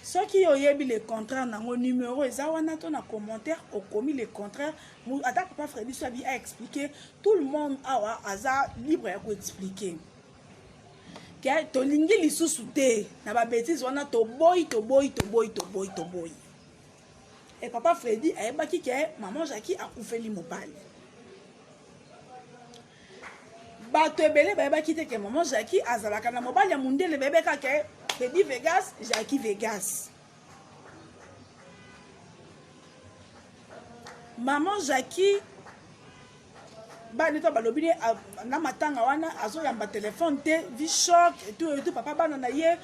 Soki yo oyebi le contraire nango numero eza wana to na commentaire okomi le contraire ata papa Freddy so abi a expliquer tout le monde awa aza libre ya ko expliquer ke tolingi lisusu te na ba bêtises wana toboyi toboyi toboyi toboyi toboyi. Et papa Freddy ayebaki ke maman Jackie akufeli mobali. Bato ebele bayebaki te ke maman Jackie azalaka na mobali ya mundele, bayebaka ke Freddy Vegas, Jackie Vegas. Maman Jackie bana to balobi ne na matanga wana azoyamba telefone te, vie choc et tout et tout. Papa bana na ye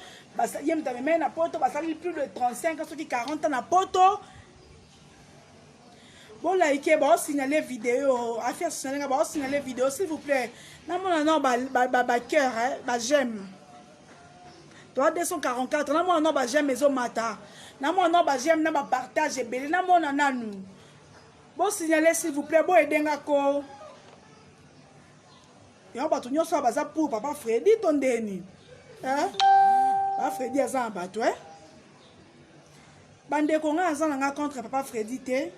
ye moto amemai na poto, basali plus de 35 ans soki 40 ans na poto. Bolaike baosignale video afia signale nga baosignale video s'il vous plaît. Namona nao bacœur baj'aime toa 244, namona nao baj'aime ezomata, namona nao baj'aime na bapartage ebele, namona nanu bosignale s'il vous plaît, boyedenga ko yango bato nyonso baza pour papa Freddy to ndeni papa Freddy aza na bato bandeko ngai aza na ngai contre papa Freddy te,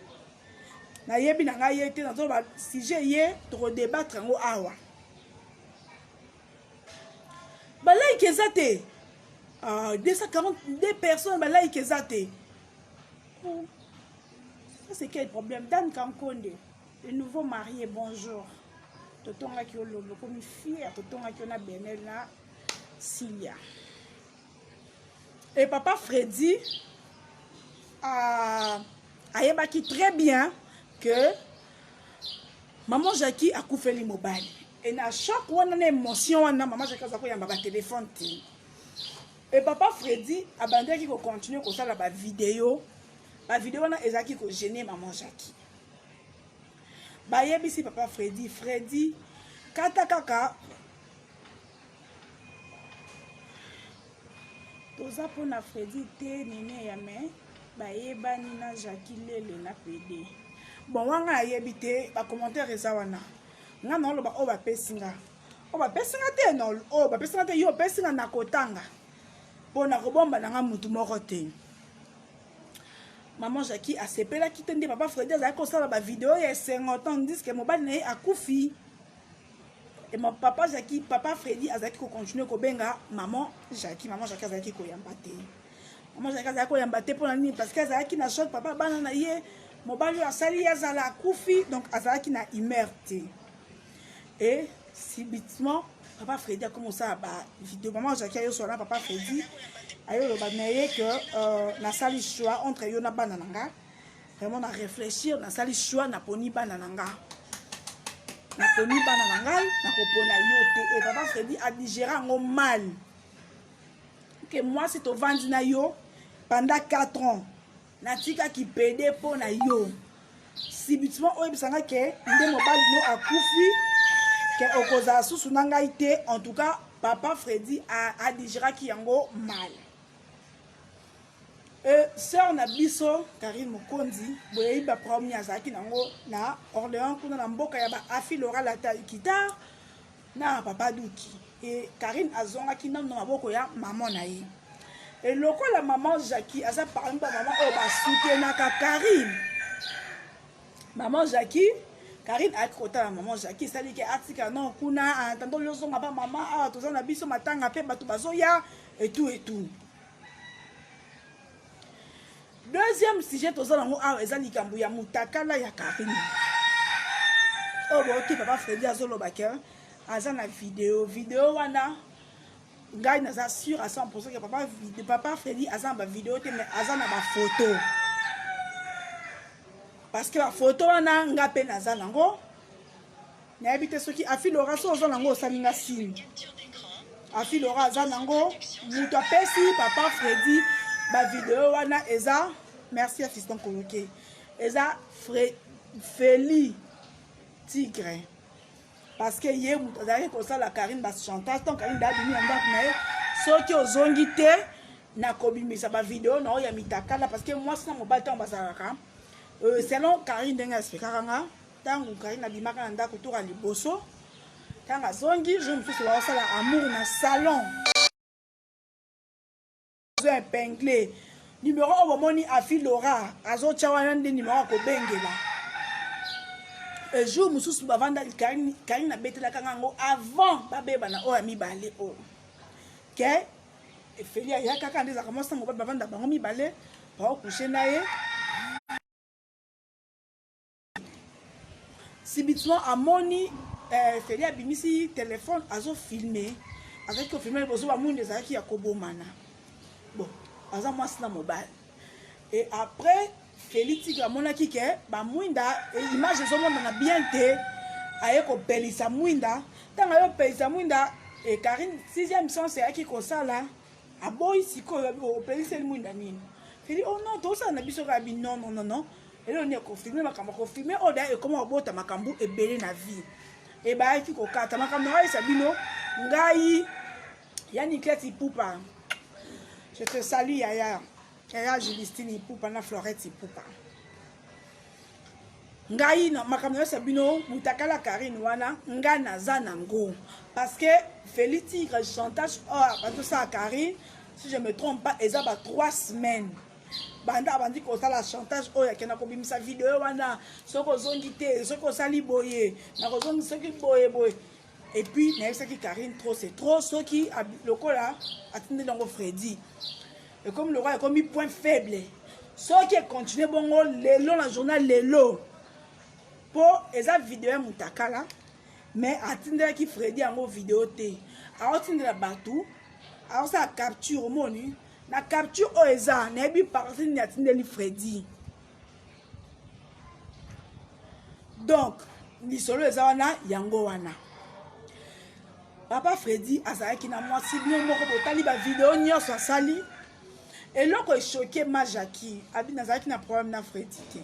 nayebi na ngai ye te, nazoloba sujet ye tokodebatre yango awa. Balike eza te, 242 personnes balike eza te. Ça c'est quel problème? Dan Kankonde, le nouveau marié, bonjour. Totongaki yo lobi, okomi fier, totongaki yo na Benel na Cilia. Et papa Freddy ayebaki très bien que maman Jackie akufeli mobali. Et na choc wana na émotion wana, maman Jackie aza koyamba ba téléphone te. Et papa Freddy abandaki ko continuer kosala ba vidéo. Ba vidéo wana ezalaki ko gêner maman Jackie. Bayebisi papa Freddy, Freddy kata kaka toza mpona Freddy te nene ya me bayebani na Jackie Lele na PD. Bon wanga ayebi te, ba commentaire eza wana. Nga na oloba oyo bapesi nga. Oyo bapesi nga te, no, oyo bapesi nga te, yo opesi nga na kotanga. Mpo na kobomba na nga mutu moko te. Maman Jackie asepelaki te nde papa Freddy azalaki kosala ba video ya esengo tandis que mobali na ye akufi. Et mon papa Jackie, papa Freddy azalaki ko continuer kobenga maman Jackie, maman Jackie azalaki koyamba te. Maman Jackie azalaki koyamba te mpona nini? Parce que azalaki na choc, papa bana na ye mobali oyo asali ye azala akufi, donc azalaki na humeur te. Et subitement papa Freddy akomi kosala ba vidéo, maman Jackie ayosola na papa Freddy, ayoloba na ye que nasali choix entre yo na bana na nga. Vraiment na réfléchir, nasali choix, naponi bana na nga. Naponi bana na ngai, nakopona yo te. Et papa Freddy a digéré yango mal. Que moi si tovandi na yo pendant 4 ans, natikaki pede mpo na yo. Subitement oyebisanga ke nde mobali no akufi, ke okozala susu na ngai te. En tout cas papa Freddy a digéraki yango mal. Et sœur na biso Karine Mokonzi, boyebi ba problème azalaki nango na Orléans kuna na mboka ya ba Afi Laura Lata guitare na papa Duki. Et Karine azongaki nanu na maboko ya maman na ye. Et lokola maman Jackie aza parmi ba maman oyo ba soutenaka Karine. Maman Jackie, Karine ayaki kotala maman Jackie, esali ke atika non kuna en attendant yo zonga ba maman awa toza na biso matanga pe bato bazoya et tout et tout. Deuxième sujet toza nango awa eza likambo ya mutakala ya Karine. Oyo boyoki papa Freddy azoloba ke aza na video, video wana ngai naza sûr à 100% que papa Freddy aza na ba vidéo te, mais aza na ba photo. Parce que ba photo wana nga pe naza nango. Nayebi te soki Afi Laura so oza nango osali nga signe. Afi Laura aza nango, mutu apesi papa Freddy ba vidéo wana eza merci à fiston Koloke. Eza Feli Tigre. Parce que ye mutu azalaki kosala Karine ba chantage, tant Karine da bimi na ndako na ye, soki ozongi te na kobimisa ba vidéo na oyo ya mitakala, parce que mwasi na mobali ntango bazalaka, selon Karine ndenge expliquaka nga, ntango Karine abimaka na ndako tour ya liboso, ntango azongi jour mosusu baosala amour na salon, zo épinglé. Numero oyo bomoni Afi Laura azotya wana nde numero akobengela. E jour mosusu bavanda Karine, Karine abetelaka nga yango avant babebana oyo ya mibale oyo ke Feli ayaka kaka nde ezalaka mwasi na mobali bavanda bango mibale baokushe na ye Subitement amoni eh, Feli abimisi telefone azo filme, azalaki kofilme liboso ba mwinda ezalaki ya kobomana. Bon, aza mwasi na mobali. Et après Feli Tigre amonaki ke ba mwinda eh, image ezomonana bien te, aye kopelisa mwinda. Ntango aye kopelisa mwinda e Karine sixième sens eyaki kosala aboyi sikoyo opeliseli mwinda nini? Feli oh non, tosala na biso kaka bi non non non non eloko nini ekofilme makambo akofilme oyo da ekoma kobota makambo ebele na vie ebayaki kokata makambo nayebisa bino ngai ya Niclette Ipupa je te salue yaya yaya Julistine Ipupa na Florette Ipupa ngai na makambo nayebisa bino mutakala Karine wana ngai naza nango parce que Feli Tigre chantage oyo batosala Karine si je me trompe pas eza ba 3 semaines banda abandi kosala chantage oyo akenda kobimisa video wana soki ozongi te soki osali boye nakozongi soki boye boye epuis nayebisaki karine trop c'est trop soki lokola atindeli yango fredi ekomi lokola ekomi point faible soki econtinue bongo lelo na journal lelo mpo eza video ya mutakala mais atindelaki fredi yango video te aotindela bato aosala capture omoni Na capture oyo eza nayebi parti nini atindeli Freddy. Donc lisolo eza wana yango wana. Papa Freddy azalaki na mwasi bino moko botali ba video nyonso asali eloko echoke ma Jackie abi nazalaki na problème na Freddy te.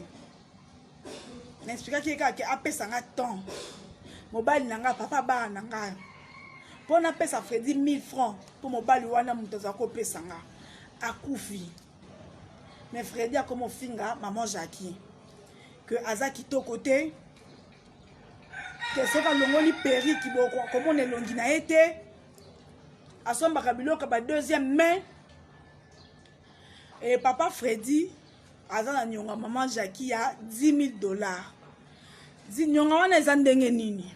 Na expliquaki ye kaka ke apesa nga temps mobali na nga papa bana na nga mpo napesa Freddy 1000 francs mpo mobali wana moto azala kopesa nga akufi mais Freddy akoma ofinga maman Jackie que aza kitoko te ke soki alongoli periki bokomona elongi na ye te asombaka biloko ba deuxième main e papa Freddy aza na nionga maman Jackie ya 10 000 dollars nionga wana eza ndenge nini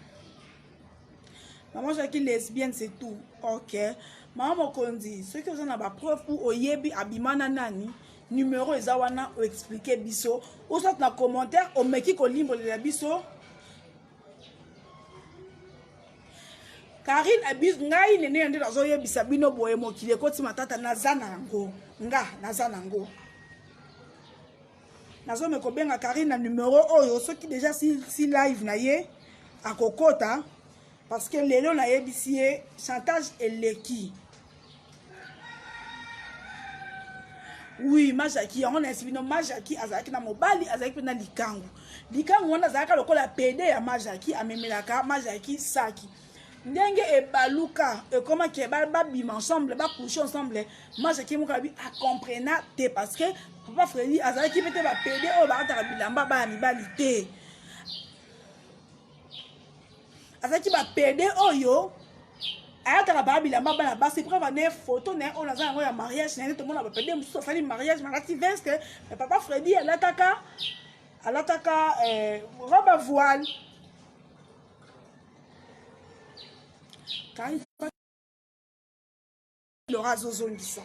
maman Jackie lesbienne c'est tout ok mama mokonzi soki oza na bapreuve ou oyebi abima na nani numero eza wana oexplike biso ou soit na commentaire omeki kolimbolela biso Karine abuse ngai nene nde nazoyebisa bino boye mokili ekoti matata naza na yango nga naza na yango nazome kobenga Karine na numero oyo soki deja si, si live na ye akokota parce que lelo nayebisi ye chantage eleki oui majaki yango nayesi bino majaki azalaki na mobali azalaki mpe na likangu likangu wana azalaka lokola pede ya majaki amemelaka majaki saki ndenge ebaluka ekomaki babima ensemble bacouche ensemble majaki moko abi acomprena te parce que papa fredi azalaki mpe te bapede oyo balataka bilamba baya mibali te azalaki ba pede oyo ayataka baa bilamba bana basi preuve ane photo na ye oyo naza yango ya mariage na ye tomona bapede mosusu asali mariage malati veste mais papa fredi alataka alataka eh, robe à voile Laura azozongisa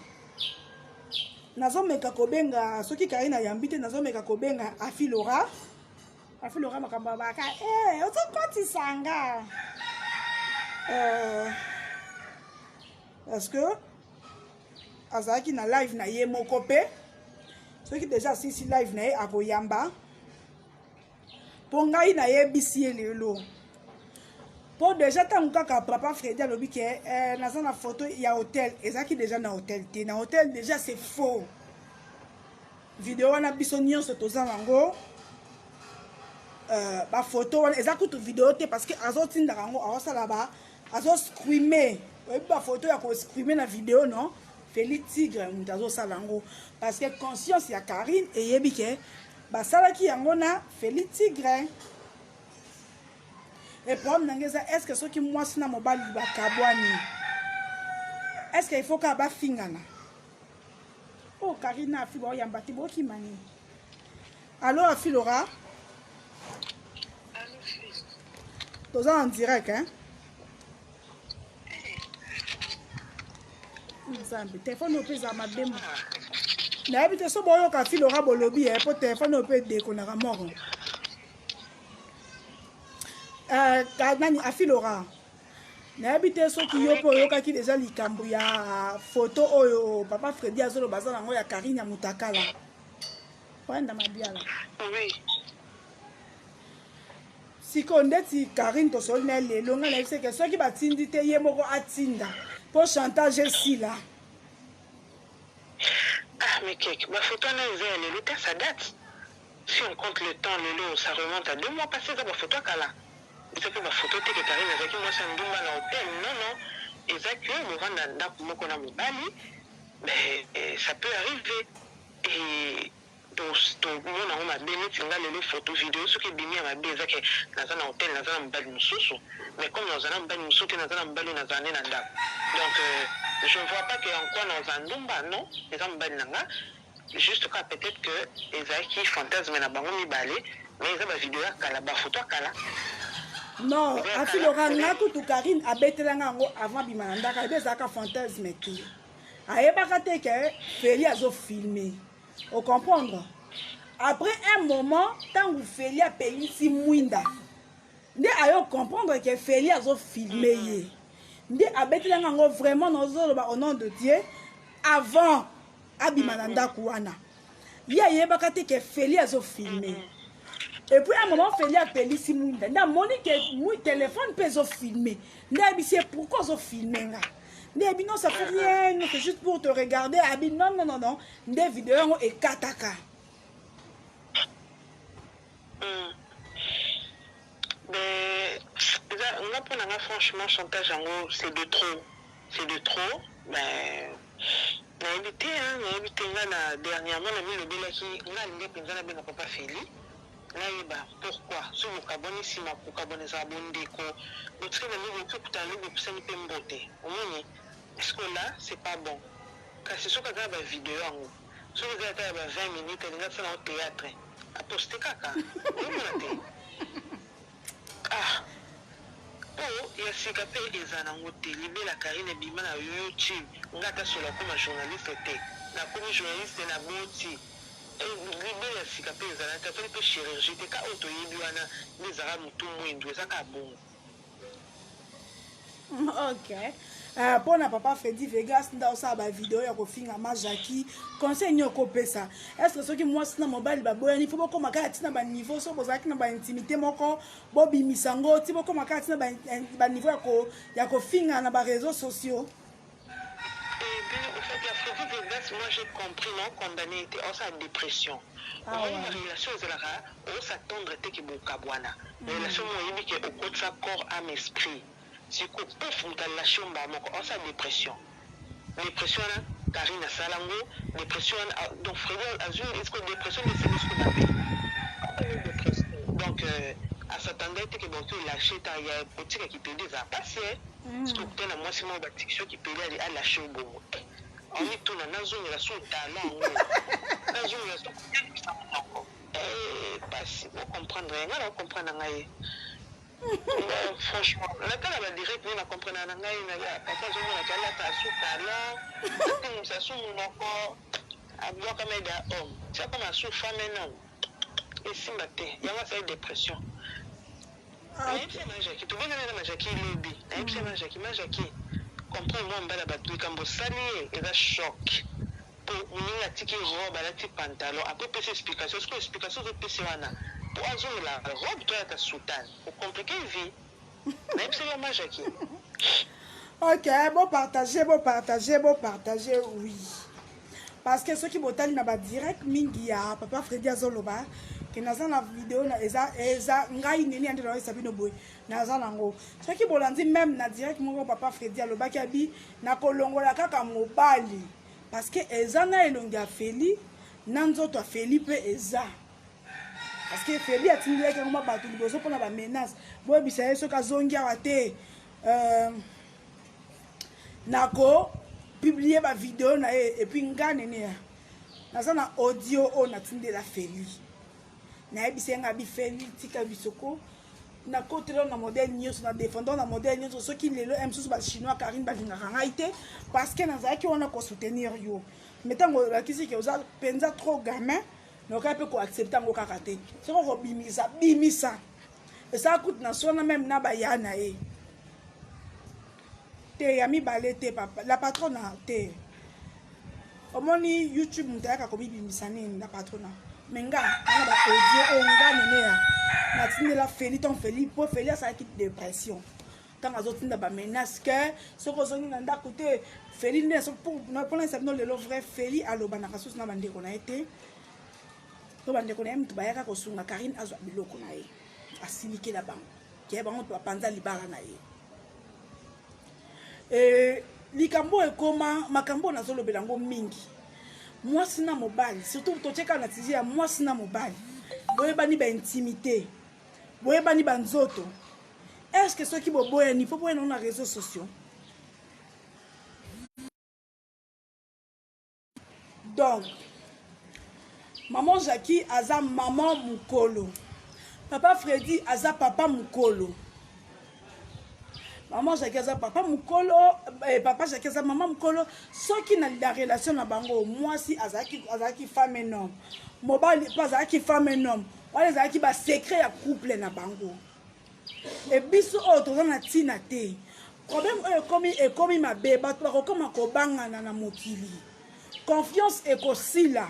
nazomeka kobenga soki Karine ayambi te nazomeka kobenga Afi Laura Afi Laura makambo abaka eh ozokotisa nga euh, parce que azalaki na live na ye moko mpe soki deja asilisi live na ye akoyamba mpo ngai nayebisi ye lelo mpo deja ntango kaka papa fredi alobi ke eh, naza na photo ya hotel ezalaki deja na hotel te na hotel deja c'est faux video wana biso nyonso toza nango euh, bafoto wana eza kutu video te parce que azotindaka yango azosala ba azoscrime oyebi bafoto ya koscrime na video non feli tigre moto azosala yango parce que conscience ya karine eyebi ke basalaki yango na Feli Tigre. Et problème na ngai eza est-ce que soki mwasi na mobali bakabwani est-ce que il faut kaka bafingana? Oyo oh, Karine na Afi baoyamba te bokima nini? Allo Afi Laura? Toza en direct hein? Nzambe, telefone oyo mpe ezala mabe mo. Nayebi te so boyoka Afi Laura bolobi eh, mpo telefone oyo mpe edekonaka moko. Euh, nani Afi Laura? Nayebi te soki yo mpe oyokaki deja likambo ya foto oyo papa Fredi azoloba aza nango ya Karine ya Mutakala. Wanda Mabiala. Oui. Sikoyo ndeti Karine tosoli na ye lelo, ngai nayebi seke soki batindi te ye moko atinda mpo chantage esila. Ah mais keke, ba photo wana eza ya lelo te, ça date. Si on compte le temps lelo, ça remonte à 2 mois passés, eza ba photo ya kala. Eza pe ba photo te que Carine azalaki mwasi ya ndumba na hotel non non eza que bovanda ndaku moko na mobali mais ça peut arriver et to mona yango mabe neti nga lelo photo video soki ebimi ya mabe eza que naza na hotel naza na mobali mosusu mais comme naza na mobali mosusu te naza na mobali oyo nazala nde na ndaku donc je ne vois pas que en quoi naza ndumba non eza mobali na nga. Juste kaka peut etre que ezalaki fantasme na bango mibale mais eza ba video ya kala ba photo ya kala. Non, afilora nga kutu Karine abetela nga yango avant bima na ndaka ebe ezalaka fantasme te. Ayebaka te que Feli azo filmer. O comprendre? Après un moment, tango Feli apelisi mwinda, nde ayo comprendre que Feli azo filmer ye. Nde abetela nga yango vraiment nazoloba au nom de Dieu avant abima na ndako wana ye ayebaka te ke Feli azo filme et puis un moment Feli apelisi mwinda nde amoni ke telefone mpe ezo filme nde ayebisi ye pourquoi ozo filme nga nde yebi non ça fait rien non c'est juste pour te regarder abi non non non non nde video yango ekataka. Mais eza nga mpo na nga franchement chantage yango c'est de trop, c'est de trop mais nayebi te hein, nayebi te nga na dernièrement na milobelaki nga alingi mpenza nabenga papa Feli nayeba pourquoi soki bokabwani nsima kokabwana ezala bondeko botikali na lobi okoki okutana lobi opesani mpe mbote omoni est-ce que là c'est pas bon kasi soki aza na ba video yango soki eza ata ya ba 20 minutes alingi asala yango théâtre aposte kaka omona te ah po ya sika pe eza nango te libela Carine ebima na YouTube nga ata solo akoma journaliste te nakomi journaliste na boti libela ya sika pe ezala te asali pe chirurgie te ka oyo toyebi wana nde ezalaka mutu mwindu eza kaka bongo. Ok. Mpo na papa Freddy Vegas nde osala bavideo ya kofinga ma Jackie, conseil nini okopesa? Est ce que soki mwasi na mobali baboyani fo bokóma kaka ntina baniveau soki bozalaki na baintimité moko bobimisa yango ti bokóma kaka ntina baniveau ya kofinga na baréseaux sociaux? Et puis, au fait, ya Freddy Vegas, moi j'ai compris, non, condamné était en sa dépression. Ah Omoni ouais. na relation ezalaka osatendre te ke bokabwana. Relation moko oyebi ke okotisa corps âme esprit. Siko pouf moto alâche yo mbala moko osa dépression. Dépression wana Karine asala yango, dépression wana ah, donc Freddy azwi est-ce que dépression nde esali siko mabe. Dépression. Donc asatandaki te ke boki olâche ta ya kotika kipedi ezala pasi eh. Soki okutani na mwasi moko batiki soki peli alâche yo bongo. Eh, amituna nazongela so talon yango nazongela so kotelisa monoko eh, pasi bocomprendre ye nga na comprendre na ngai ye. Nga, franchement natala ba direct nde na comprendre na ngai na ya papa azomonaka alata asu talon atengisa asu monoko abwaka mede ya homme tia koma asu femme un homme esimba te yango asali dépression. Nayebisi ma Jackie tobengani na ma Jackie lobi nayebisi ma Jackie ma Jackie comprendre mwa mbala bato likambo osali ye eza choc po moninga atiki robe alati pantalon apres pesa explication sikoyo explication ozopesa wana po azongela robe to alata soutane ocomplique vie nayebisaki yo ma Jackie. Ok, bon partager, bon partager, bon partager, oui. Parce que soki botali na ba direct mingi ya papa Freddy azoloba ke naza na video na eza eza ngai nini ande nayoyesa bino boye naza nango soki bolandi même na direct moko papa Freddy alobaki abi nakolongola kaka mobali parce que eza na elongi ya Feli na nzoto ya Feli mpe eza parce que Feli atindelaki yango ma bato liboso mpona ba menace boyebisa ye soki azongi awa te nako publier ba video na ye et puis nga nene ya Naza na audio oyo natindela Feli. Nayebisi ye nga bi Feli tika biso ko nakotela na modèle nyonso na defendant na modèle nyonso soki lelo m mosusu bachinois Karine balingaka ngai te parce que nazalaki wana kosoutenir yo mais ntango olakisi ke oza mpenza trop gamin nakoki mpe koaccepte yango kaka te soki okobimisa bimisa esala kutu na swana meme na baya na ye te ya mibale te papa la patrona te omoni youtube moto ayaka komibimisa nini la patrona me nga na ba audio oyo nga neneya natindela feli ton feli mpo feli asalaki dépression ntango azotinda bamenace ke soki ozongi na ndako te feli nde mpona yesa bino lelo vrai feli alobanaka susu na bandeko na ye te mpo bandeko na ye moto bayaka kosunga karine azwa biloko na ye asilikela bango ke bango moto bapanza libala na ye e, likambo oyo ekoma makambo oyo nazolobela yango mingi mwasi na mobali surtout totie kaka na tizi ya mwasi na mobali boyebani baintimité boyebani banzoto est ce que soki boboyani fo boyana na réseaux sociaux donc maman Jackie aza maman mukolo papa Freddy aza papa mukolo maman Jackie aza papa mukolo eh, papa Jackie aza maman mukolo soki na la relation na bango mwasi azalaki azalaki femme et homme mobali mpe azalaki femme et homme wana ezalaki ba secret ya couple na bango e biso oyo toza na ntina te problème oyo ekomi ekomi mabe bato bakokoma kobangana na mokili confiance ekosila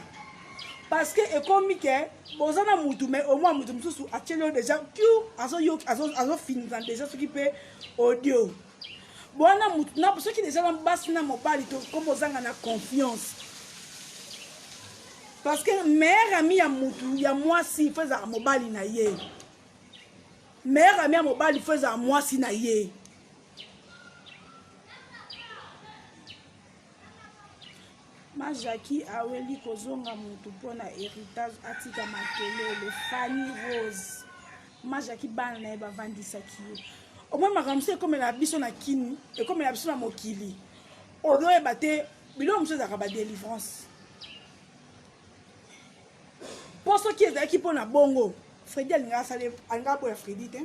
parce que ekomi ke boza na mutu mais au moins mutu mosusu atieli yo déjà cure azofinisa déjà soki mpe audio bwana mutu na soki deja na basi na mobali tokoma ozanga na confiance parce que meilleur ami ya mutu ya mwasi fo ezala mobali na ye meilleur ami ya mobali fo ezala mwasi na ye ma jackie aweli kozonga mutu mpo na héritage atika makelele fanny rose ma jackie bana na ye bavandisaki ye omoi makambo mosusu ekomela biso na kini ekomela biso na mokili ozoyeba te biloko mosusu ezalaka badelivrance mpo soki ezalaki mpo na bongo fredi alingaka asali alingaka aboya fredi te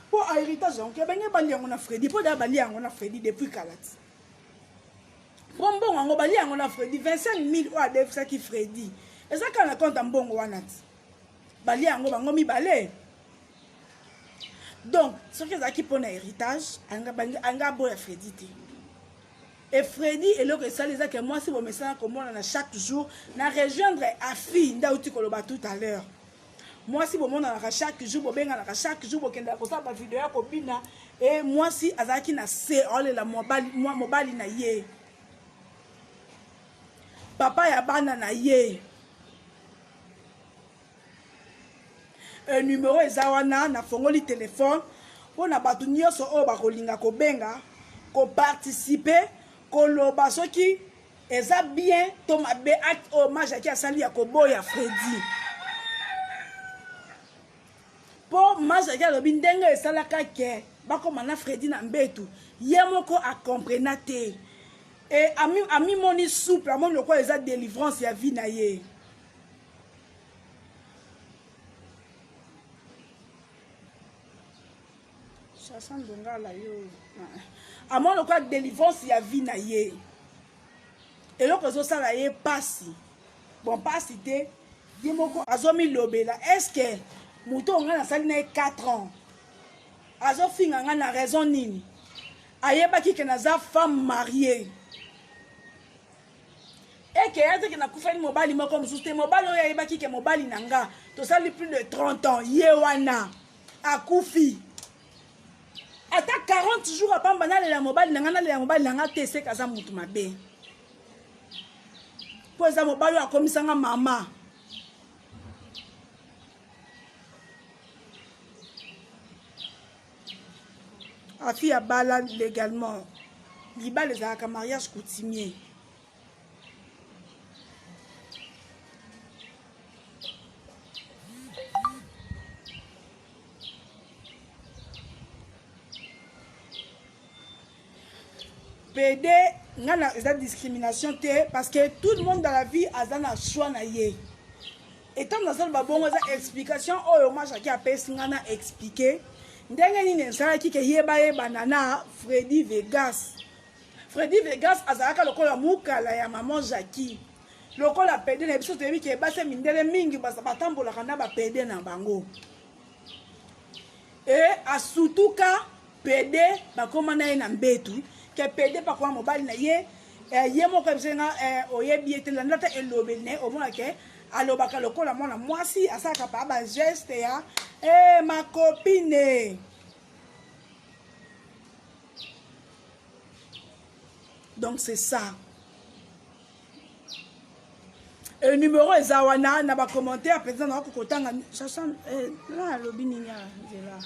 mpo héritage yango ke bange balia yango na fredi mpo daya balia yango na fredi depuis kala ti mpo mbongo yango balia yango na fredi 25 000 oyo adefisaki fredi eza kaka na compte ya mbongo wana ti balia yango bango mibale donc soki ezalaki mpo na héritage anga aboya fredi te E Freddy eloko esali eza ke mwasi bomesana komonana chaque jour na rejoindre afi nde auti koloba tout à l'heure mwasi bomonanaka chaque jour bobenganaka chaque jour bokendaka kosala bavideo ya kobina e mwasi azalaki na se aolela mobali, mobali na ye papa ya bana na ye e, numero eza wana nafongoli telefone mpo na bato nyonso oyo bakolinga kobenga koparticipe koloba soki eza bien to mabe acte oyo majaki asali ya koboya fredi mpo majaki alobi ndenge esalaka ke bakoma na fredi na mbetu ye moko akomprena te e amimoni ami souple amoni lokola eza délivrance ya vie na ye Chacha Ndongala yo amoni lokola délivrance ya vie na ye eloko ezosala ye pasi bon pasi te ye moko azomilobela estce moto oyo ngai nasali na ye 4 ans azofinga ngai na raison nini ayebaki ke naza femme mariée eke ya teke nakufeli mobali moko mosusu te mobali oyo ayebaki ke mobali na nga tosali plus de 30 ans ye wana akufi ata 40 jours apamba nalela mobali na nga nalela mobali na nga te seke aza motu mabe mpo eza mobali oyo akomisa nga mama afi abala légalement libala ezalaka mariage coutumier pede Nga na eza discrimination te parce que tout le monde dans la vie aza na choix na ye. Etant nazoloba bongo eza explication oyo ma Jackie apesi nga na expliquer ndenge nini esalaki ke ye bayebana na Freddy Vegas. Freddy Vegas azalaka lokola mukala ya maman Jackie. Lokola pede na biso toyebi ke basi ya mindele mingi batambolaka na bapede na bango. E asutuka pede bakoma na ye na mbetu ke pede pakoma mobali na ye eh, ye moko ayebisaki nga eh, oyebi ye te landa ata elobeli na ye omona ke alobaka lokola mwana mwasi asalaka pa bageste ya eh, ma copine donc c'est ça e numéro eza wana na bacommentaire mpenza nakoki kotanga eh, alobi nini nzela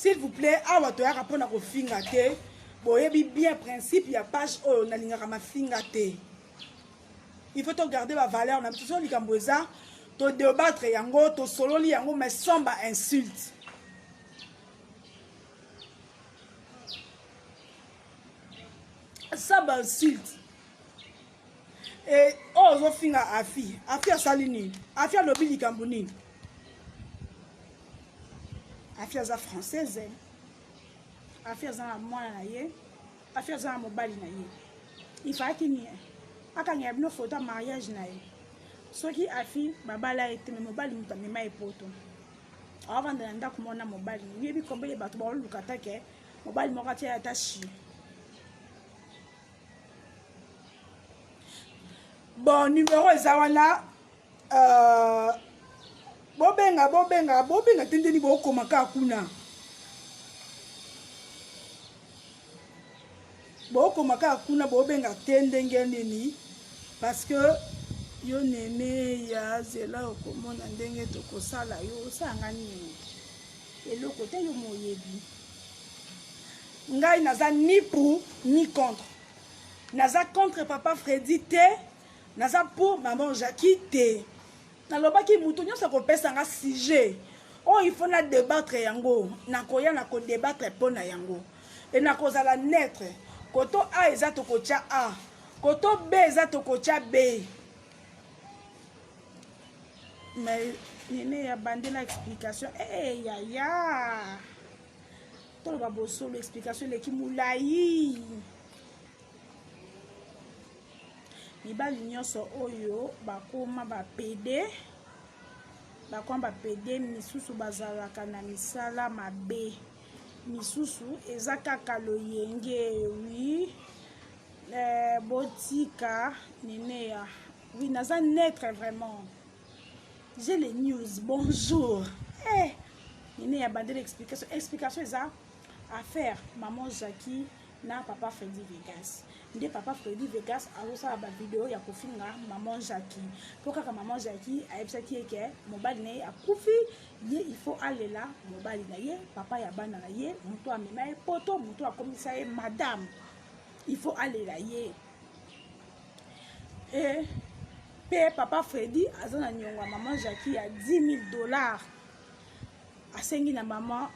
s'il vous plaît awa toyaka mpona kofinga te boyebi bien principe ya page oyo nalingaka mafinga te il faut togarde bavaleur na biso so likambo eza todebatre yango tosololi yango mais sans ba insulte sans ba insulte e oyo ozofinga afi afi asali nini afi alobi likambo nini afi aza française afi aza na mwana na ye afi aza na mobali na ye ifalaki nini akangela bino foto ya mariage na ye soki afi babala ye te me mobali moto amema ye poto awavanda na ndako moko na mobali oyebi combien de bato baoluka take mobali moko atia ata chien bon numero eza wana euh, bobenga bobenga bobenga te ndeni bokoma kaka kuna bokoma kaka kuna bobenga te ndenge nini parce que yo nene ya zela okomona ndenge tokosala yo osalanga nini eloko te yo moyebi ngai naza ni pour ni contre naza contre papa Freddy te naza pour maman Jackie te nalobaki moto nyonso akopesa nga sujet oyo il faut na débattre yango nakoya na kodébattre mpo na yango e nakozala neutre koto a eza tokotya a koto b eza tokotya b mais nene ya bandela explication e eh, hey, yaya toloba bosolo explication eleki molai mibali nyonso oyo bakoma bapede bakoma bapede misusu bazalaka na misala mabe misusu eza kaka loyenge wi eh, botika neneya oui naza neutre vraiment j'ai les news bonjour eh, nene ya bandela explication explication eza affaire maman jackie na papa Freddy Vegas nde papa Freddy Vegas azosala bavideo ya kofinga maman Jackie mpo kaka maman Jackie ayebisaki ye ke mobali na ye akufi ye il faut alela mobali na ye papa ya bana na ye moto amema ye poto moto akomisa ye madame il faut alela ye e mpe papa Freddy aza na niongo ya maman Jackie ya 10 000 dollars asengi na mama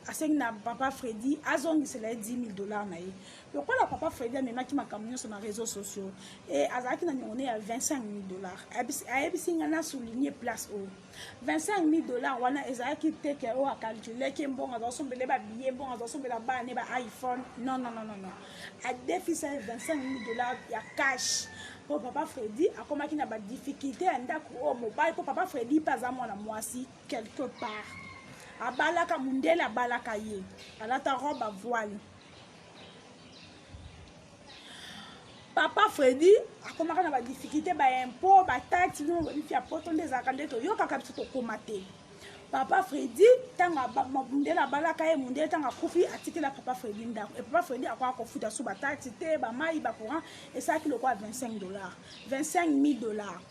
asengi na papa Freddy azongisela ye 10 000 dollars na ye lokola papa Freddy amemaki makambo nyonso na réseaux sociaux e azalaki na niongo ne ya 25 000 dollars ayebisi nga na souligne place oyo 25 000 dollars wana ezalaki te ke oyo akalkulaki mbongo azasombele babillet mbongo azasombela bana ne ba iphone non non non non non adefisa ye 25 000 dollars ya cash mpo papa Freddy akomaki na badifficulté ya ndako oyo mobali mpo papa Freddy mpe aza mwana mwasi quelque part abalaka mundele abalaka ye alata robe a voile papa fredi akomaka na badifficulté baimpôt bataxe bino boyebi ya poto nde ezalaka nde toyokaka biso tokoma te papa fredi ntango mundele abalaka ye mundele ntango akufi atikela papa fredi ndako e papa fredi akoka kofuta so bataxe te bamai bacourant esalaki lokola 25 dollars 25 000 dollars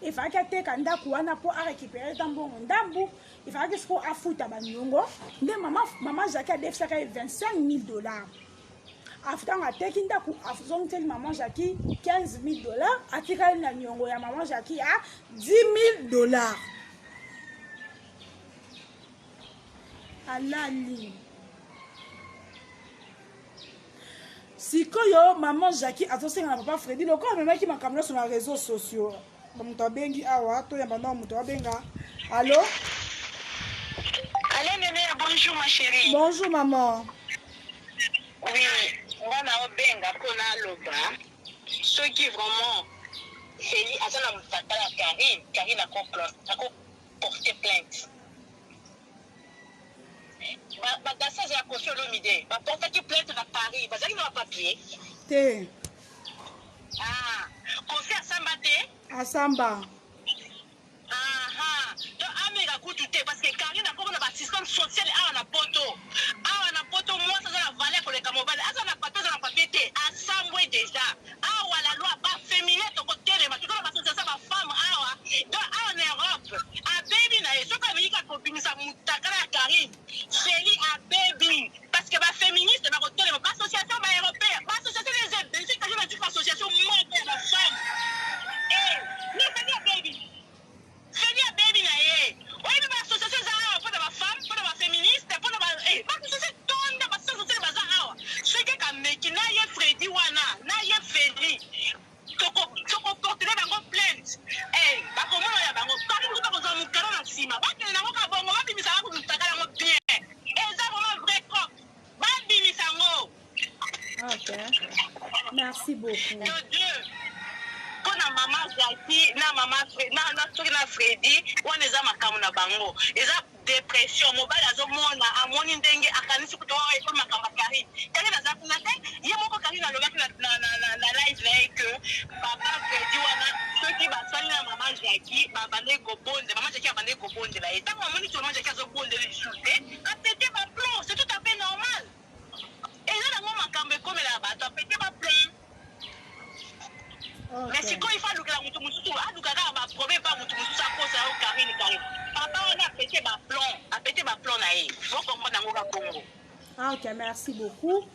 efalaki ateka ndako wana mpo arécupere ta mbongo ndambu efalaki sikoyo afuta baniongo nde mama, mama jacques adefisaka ye 25 000 dollars ntango ateki ndako azongiseli mama jacques 15 000 dollars atikali na niongo ya mama jacques ya 10 000 dollars alali. Sikoyo maman Jackie azosenga na papa Freddy lokola amemaki makambo nyonso na réseaux sociaux. Moto abengi awa toyamba nao moto abenga. Allo? Allô Nene, bonjour ma chérie. Bonjour maman. Oui, nga na obenga mpo naloba soki vraiment Feli aza na motata ya Karine, Karine ako porter plainte. Ba ba danseuses ya Koffi Olomide ba portaki plainte na Paris, bazalaki na ba papiers? Te. Ah, Koffi asamba te? Asamba. Aha, donc ameka kutu te parce que Carine akoma na ba assistante sociale awa na poto. Awa na poto mwasi aza na valeur koleka mobali. Aza na papier aza na papier te, asambwe dejà. Awa la loi ba feminin tokotelema, toza na ba association ba femmes awa. Donc awa na Europe abebi na ye soki ameki kaka kobimisa mutakala ya Carine, Feli abebi parce que ba feministes bakotelema, ba association ba européen, ba association eza ebele soki Carine azwi association moko ya ba femmes eh non Feli abebi. Feli abebi na ye. Oyebi ba association eza awa pona ba femmes, pona ba feministes, pona ba eh ba association etonda ba association sociale baza awa. Soki kaka ameki na ye Freddy wana, na ye Feli toko toko portele bango plainte eh bakomona ya bango Carine kutu akozwa mukanda na sima bakende nango kaka bongo babimisa kaka mutakala yango bien eza vraiment vrai cop babimisa yango. Ok merci beaucoup. De deux pona mama Jackie na mama na, na soki na Freddy wana eza makambo na bango eza depression mobali azomona amoni ndenge akanisi kutu oyo ekomi makambo ya Carine Carine aza kuna te ye moko Carine alobaki na, na, na, na, na live na ye que papa Freddy wana soki basali na mama Jackie babandaki kobondela mama Jackie abandaki kobondela ye ntango amoni que mama Jackie azobondela lisusu te apete ba plomb c'est tout à fait normal eza nango makambo ekomelaka bato apete ba plomb Mais sikoyo il faut alukela mutu mususu aluka kaka ba problème pa mutu mususu akosa yo Carine Carine papa wana apete ba plomb apete ba plomb na ye bo comprendre yango ka bongo. Ah, ok merci beaucoup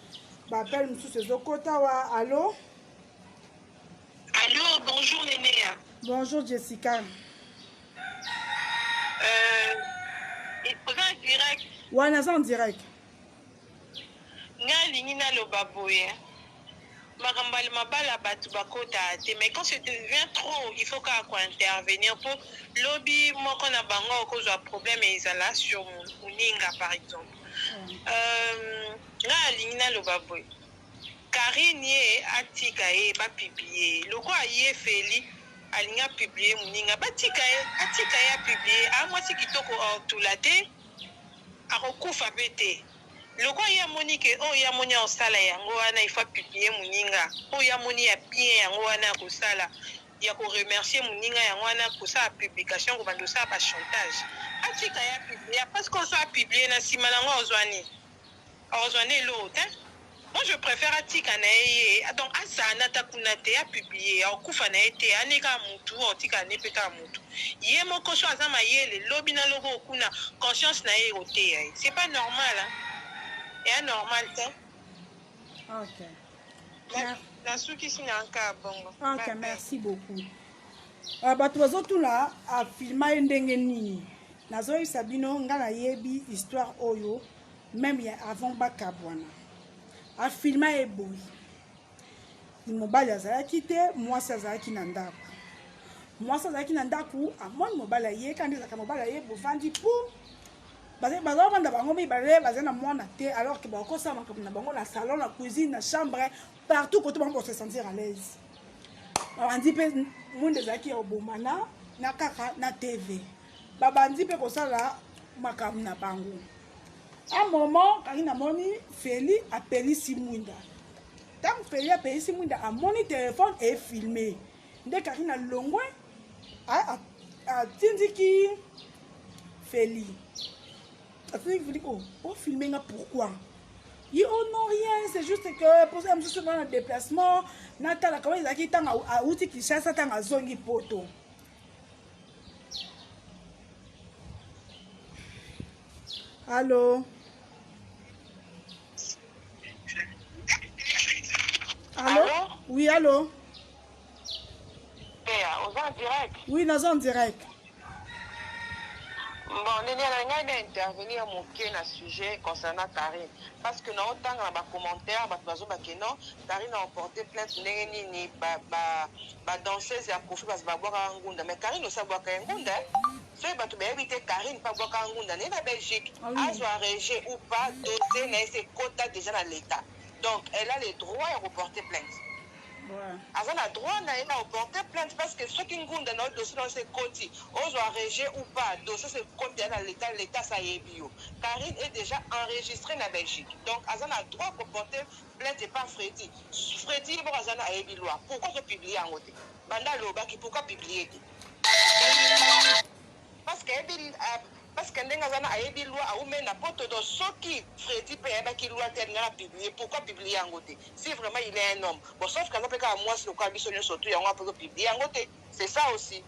ba appel mususu ezokota wa allo. Allo bonjour Nenea. Bonjour Jessica. Euh, oza en direct? Wana aza en direct. Nga alingi naloba boye makambo ya mabala batu bakotaka te mais quand ce devient trop il faut kaka ko intervenir po lobi moko na bango akozwa problème ezala sur muninga par exemple euh, nga alingi naloba boye Carine ye atika ye ba publie ye lokola ye Felly alingi a publie muninga batika ye atika ye a publie a mwasi kitoko otula te Akokufa pe te. Lokola ye amoni ke oyo ye amoni akosala yango wana il faut a publier muninga, oyo ye amoni ya bien yango wana akosala, ya ko remercier muninga yango wana kosala publication kobanda kosala ba chantage. Atika ye a publier parce que soki a publier na sima nango akozua nini? Akozua nde eloko tein. Moi je prefère atika na ye ye donc azala na ata kuna te a publier akokufa na ye te ane kaka mutu akotikala ne pe kaka mutu ye moko so aza mayele lobi na lobi oyo kuna conscience na ye ekoteya ye c'est pas normal hein eya normal te. Ok. Nasukisi na nka bongo. Ok, merci beaucoup. Uh, bato bazotuna afilma ye ndenge nini nazoyebisa bino ngai nayebi histoire oyo meme ya avant bakabwana afilma ye boye mobali azalaki te mwasi azalaki na ndako mwasi azalaki na ndako amoni mobali ayeka nde ezalaka mobali aye bovandi pu bazovanda bango mibale baza na mwana te alors ke bakosala makambo na bango na salon na cuisine na chambre partout kote bango bose sentir à l'aise babandi mpe mwinda ezalaki ya kobomana na kaka na tv babandi mpe kosala makambo na bango un moment Karine amoni Feli apelisi mwinda ntango Feli apelisi mwinda amoni telefone efilme nde Karine alongwe atindiki Feli atindiki Feli oh ofilme nga pourquoi ye oh non rien c'est juste que posa ya mosusu na déplacement natalaka wana ezalaki ntango awuti Kinshasa ntango azongi poto Allô Allô? Allô? Oui, allô? Oza en direct? Oui, naza en direct. Bon, Nene, na ngai na intervenir moke na sujet concernant Karine. Parce que naotanga na ba commentaire bato bazoba ke non, Karine a porté plainte ndenge nini ba ba ba danseuse ya Koffi basi babwakaka ngunda. Mais Karine osi abwaka ye ngunda. Eh? Soki bato bayebi te Karine mpe abwakaka ngunda naye na Belgique. Ah oui. Azwa rejet ou pas, dossier na ye se ekota déjà na l'État. Donc, elle a le droit ya koporter plainte. Aza na droit na ye na koporter plainte parce que soki ngunda na yo dossier na yo se ekoti, ozwa rejet ou pas, dossier se ekoti ya na l'État, l'État sa yebi yo. Karine est déjà enregistrée na Belgique. Donc, aza na droit koporter plainte epa Freddy. Freddy ye moko aza na ayebi loi. Pourquoi azo publier yango te? Banda alobaki pourquoi publier te? Parce que ayebi parce que ndenge aza na ayebi loi awumeli na poto donc soki Freddy mpe ayebaki loi te alingaka publier, pourquoi publier yango te? Si vraiment il est un homme. Bon, sauf que aza mpe kaka mwasi lokola biso nyonso tu yango apo publier yango te. C'est ça aussi.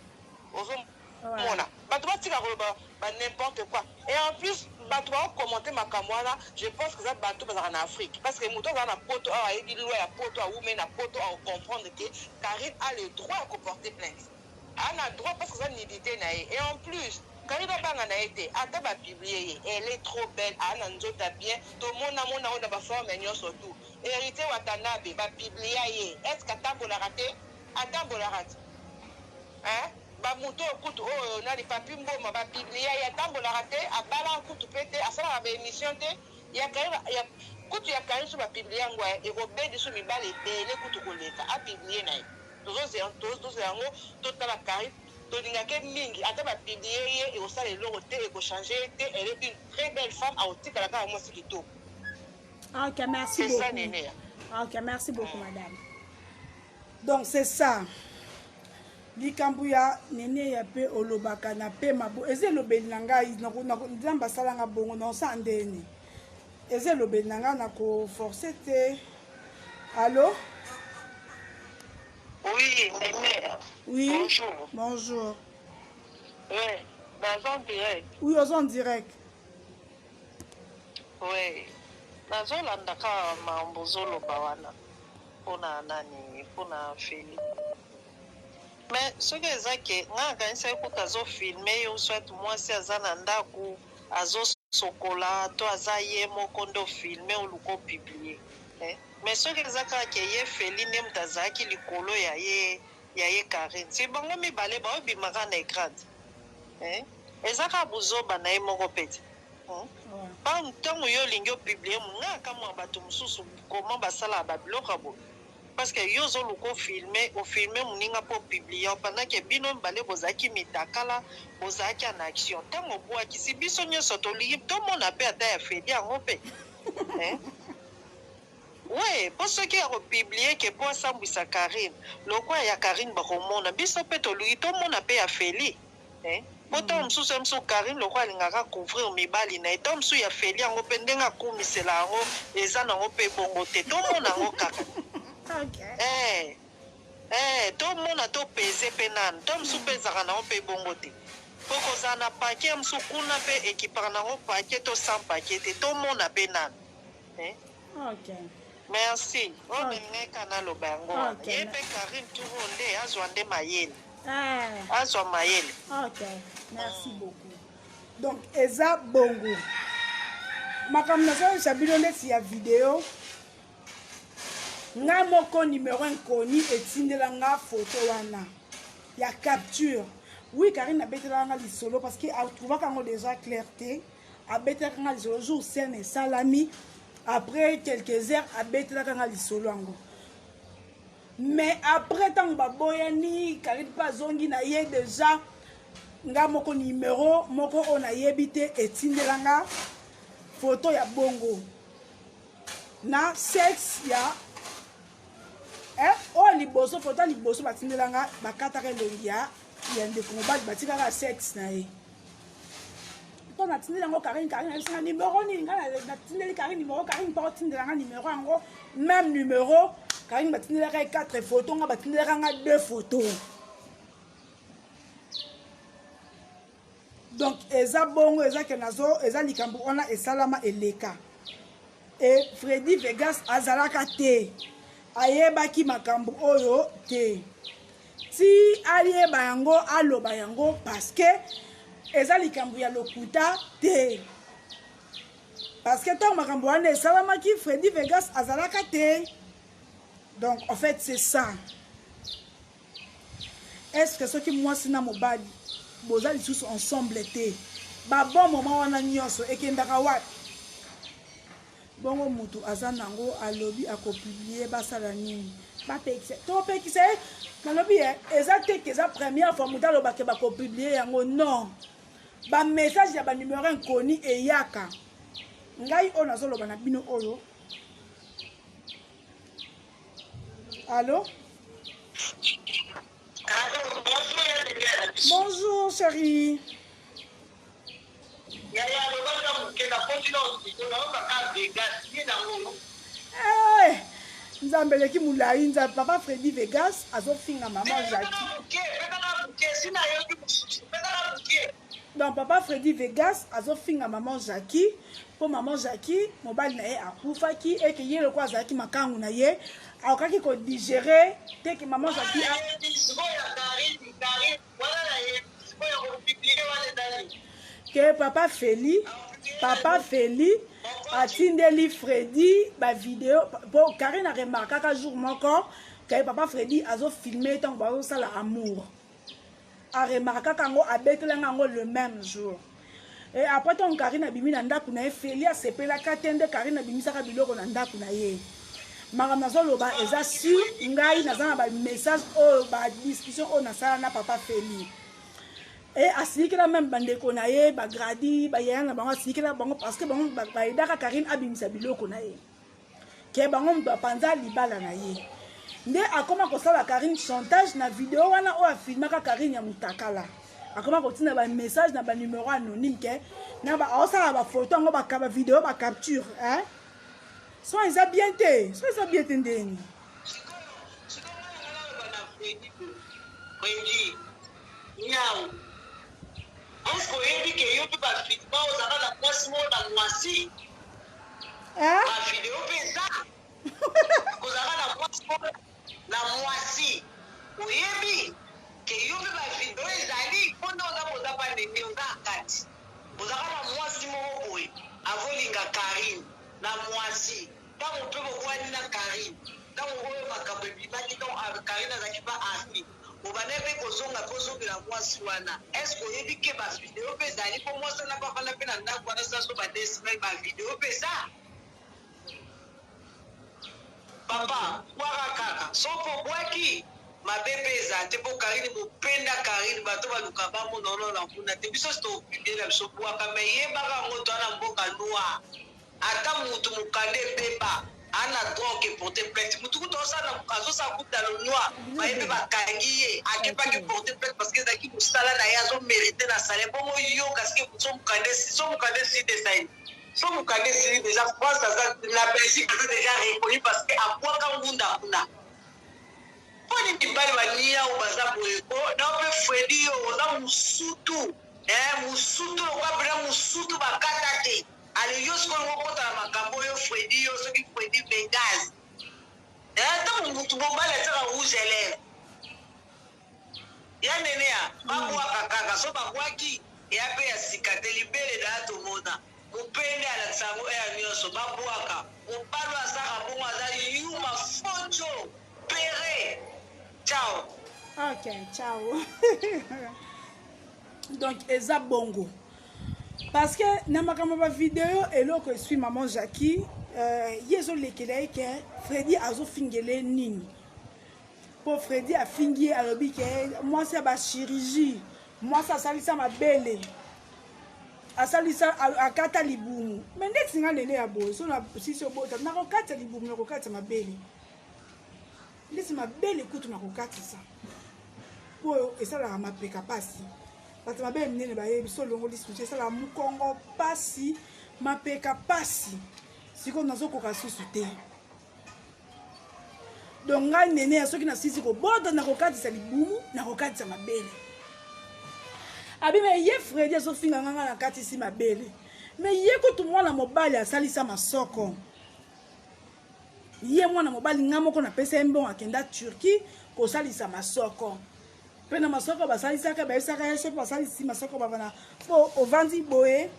Ozomona bato batika koloba ba n'importe quoi. Et en plus bato bakokommente makambo wana, je pense que eza bato bazalaka na Afrique parce que moto azala na poto awa ayebi loi ya poto, awumeli na poto, akocomprendre que Karine a le droit ya koporter plainte. Aza na droit parce que eza nudité na ye. Et en plus Karine abanga na ye te, ata bapublier ye, elle est trop belle, aza na nzoto ya bien, tomona mona oyo na baforme nyonso tout. Héritier Watanabe bapublia ye, est ce que atambolaka te? Atambolaka te, hein? Bamoto oyo kutu oyo nani Papi Mboma bapublia ye, atambolaka te, abalaka kutu mpe te, asalaka baémission te. Ya Karine ya kutu ya Karine so bapublie yango ekobedi so mibali ebele kutu koleka apublie na ye. Tozozela yango totala Karine, tolingaka ye mingi, ata bapublie ye ekosala eloko te, ekochange ye te. Elle est une très belle femme, akotikala kaka mwasi kitoko. Ok, merci C'est ça, beaucoup. Néné. Ok, merci beaucoup, madame. Donc c'est ça. Likambo ya Nene ya mpe olobaka na pema bo eza elobeli na ngai, Nzambe asalanga bongo na osala ndeni, eza elobeli na ngai na koforce te. Allo? Oui, Néné. Oui. Bonjour. Bonjour. Oui, dans en direct. Oui, oza en direct. Oui. Nazolanda kaka mambo ozoloba wana mpona nani, mpona Feli. Mais soki eza ke ngai nakanisaki kuta azofilme ye, soit mwasi aza na ndako azosokola to aza ye moko nde ofilme oluka opublie, eh? Mais soki eza kaka ke ye Feli nde moto azalaki likolo ya ye Karine, si bango mibale baobimaka na écran te, eh? Eza kaka buzoba na ye moko pete, Ntango yo olingi opublie, nga akamwa bato mosusu koma basalaka babiloko ya boye, parce que yo ozoluka ofilme, ofilme moninga mpo opublie pendant ke bino mibale bozalaki mitakala, bozalaki en action. Ntango obwakisi, biso nyonso tolingi tomona mpe ata ya Feli yango mpe, eh? We mpo soki ya kopublie ke mpo asambwisa Karine, lokwa ya Karine bakomona, biso mpe tolingi tomona mpe ya Feli, eh? Mpo ntango mosusu ye mosusu Karine lokwa alingaka couvrir mibali na ye, ntango mosusu ya Feli yango mpe ndenge akumisela yango eza nango mpe bongo te, tomona yango kaka. Eh, tomona, topese mpe nanu. Ntango mosusu mpe ezalaka nango mpe bongo te, mpo kozala na paquet mosusu kuna mpe ekipaka nango paquet to sans paquet te, tomona mpe nanu, eh? Merci. Oyo nalingai kaka naloba yango wana. Ye mpe Karine turo nde azwa nde mayele. Azwa mayele. Ok, merci beaucoup. Donc eza bongo makambo nazoyebisa bino neti ya video. Nga moko numéro inconnu etindela nga photo wana ya capture. Oui, Karine abetelaka nga lisolo parce que atrouvaka yango déjà clair te. Abetelaka nga lisolo jour scène esalami, après quelques heures abetelaka nga lisolo yango. Mais après ntango baboyani, Karine mpe azongi na ye déjà, nga moko numéro moko oyo nayebi te etindela nga photo ya bongo na sexe ya oyo liboso. Photo ya liboso batindela nga, bakataka elongi ya ndeko mobali, batikaka sexe na ye. Mpo natindeli yango Karine, Karine ayebisinga numéro nini. Ngai natindeli Karine numéro, Karine mpo otindela nga numéro yango, même numéro Karine batindelaka ye 4 photo, nga batindelaka nga 2 photo. Donc eza bongo, eza ke nazo eza likambo wana esalama eleka. E Freddy Vegas azalaka te, ayebaki makambo oyo te ti ayeba yango, aloba yango parce que Eza likambo ya lokuta te. Parce que ntango makambo wana esalamaki, Freddy Vegas azalaka te. Donc en fait c'est ça. Est-ce que soki mwasi na mobali boza lisusu ensemble te, ba bon moment wana nyonso ekendaka wapi? Bongo mutu aza nango alobi ako publier basala nini? Bapekisa topekisa ye nalobi ye eza te ke eza première fois mutu aloba ke bako publier yango non. Ba message ya ba numero inconnu eyaka. Ngai oyo nazoloba na bino oyo. Allô? Bonjour chérie. Eh, nzambe eleki molai nzambe papa fredi vegas azofinga mama jacki donc papa fredi vegas azofinga maman jacki mpo maman jacki mobali na ye akufaki eke ye lokola azalaki makangu na ye akokaki kodigere te ke maman jacki ke papa feli papa feli atindeli fredi bavideo po karine aremarkaka jour moko ke papa fredi azofilme ntango bazosala amour aremarkaka yango abetelanga yango le même jour e après ntango karine abimi na ndako na ye feli asepelaka te nde karine abimisaka biloko na ndako na ye makambo nazoloba eza sur ngai naza na bamessage oyo badiscussion oyo nasala na papa feli e asilikela meme bandeko na ye bagradi bayaya na bango asilikela bango parce que bango bayedaka karine abimisa biloko na ye ke bango moto apanza libala na ye nde akoma kosala karine chantage na video wana oyo afilmaka karine ya mutakala akoma kotinda bamessage na banumero anonyme ke na aosala bafoto yango bavideo bacapture hein? Son eza bien te, son eza bien te ndeni. Freddy, nyau. Est-ce que oyebi ke yo mpe ba video ozalaka na mwasi moko na mwasi? Eh? Ba video mpe eza. Ozalaka na mwasi moko na mwasi. Oyebi ke yo mpe ba video ezali mpo nde oza boza pa ndenge oza kati. Ozalaka na mwasi moko boye avolinga Carine na mwasi tango pe bokwani na Carine tango oyo makambo ebimaki tango Carine azalaki pa Arfi obandaki pe kozonga pe ozongela mwasi wana est ce que oyebi ke ba video pe ezali po mwasi wana pe afanda pe na ndaku wana sasa ba deux semaines ba video pe eza Papa bwaka kaka soki obwaki mabe pe eza te po carine mopenda carine bato baluka bamona ono na kuna te biso to publie na biso bwaka mais yebaka yango toa na mboka loi ata mutu mukanda ebeba ana droit oke porte plainte mutu kutu azosala azosala kutu na lonoi baye pe bakangi ye ake pe ake porte plainte parce que ezalaki mosala na ye azo merite na salaire bongo yo kasi ke so mukanda so mukanda esili te esali So mukanda esili dejà France aza na Belgique aza dejà reconnu parce que abwaka ngunda kuna. Mpo nini mibali ba niawu baza boye ko? Na yo mpe Freddy yo oza musutu eh musutu lokola pena musutu bakata te. Ale yo sikoyo olingi okota na makambo oyo Freddy yo soki Freddy Vegas eh tango mutu mobali atiaka rouge à lèvres Ya Neneya ba bwaka kaka soki ba bwaki eya pe ya sika te libele daya tomona mupende alakisa yango heure nionso ba bwaka mobali oyo asalaka bongo aza yuma faux djo pere ciao. Ok, ciao. Donc eza bongo. Parce que na makambo ba video eloko esui maman Jackie euh, ye ezolekela ye ke Freddy azofingele nini Po Freddy afingi ye alobi ke mwasi ya ba chirurgie, mwasi asalisa mabele, asalisa akata libumu. Mais ndeti nga nene ya boye so na sisi obota nakokatisa libumu nakokatisa mabele. Ndeti mabele kutu nakokatisa. Po esalaka mapeka pasi. Bato mabele minene bayebi so olongoli susu esalaka mukongo pasi, mapeka pasi. Sikoyo nazokoka susu te. Donc ngai nene ya soki nasilisi kobota nakokatisa libumu nakokatisa mabele abi me ye fredi azofinga nga nga nakatisi mabele me ye kutu mwana mobali asalisa masoko ye mwana mobali nga moko napesa ye mbongo akenda turquie kosalisa masoko. Mpe na masoko basalisaka, bayebisaka ye soki basalisi masoko bavanda mpo ovandi boye,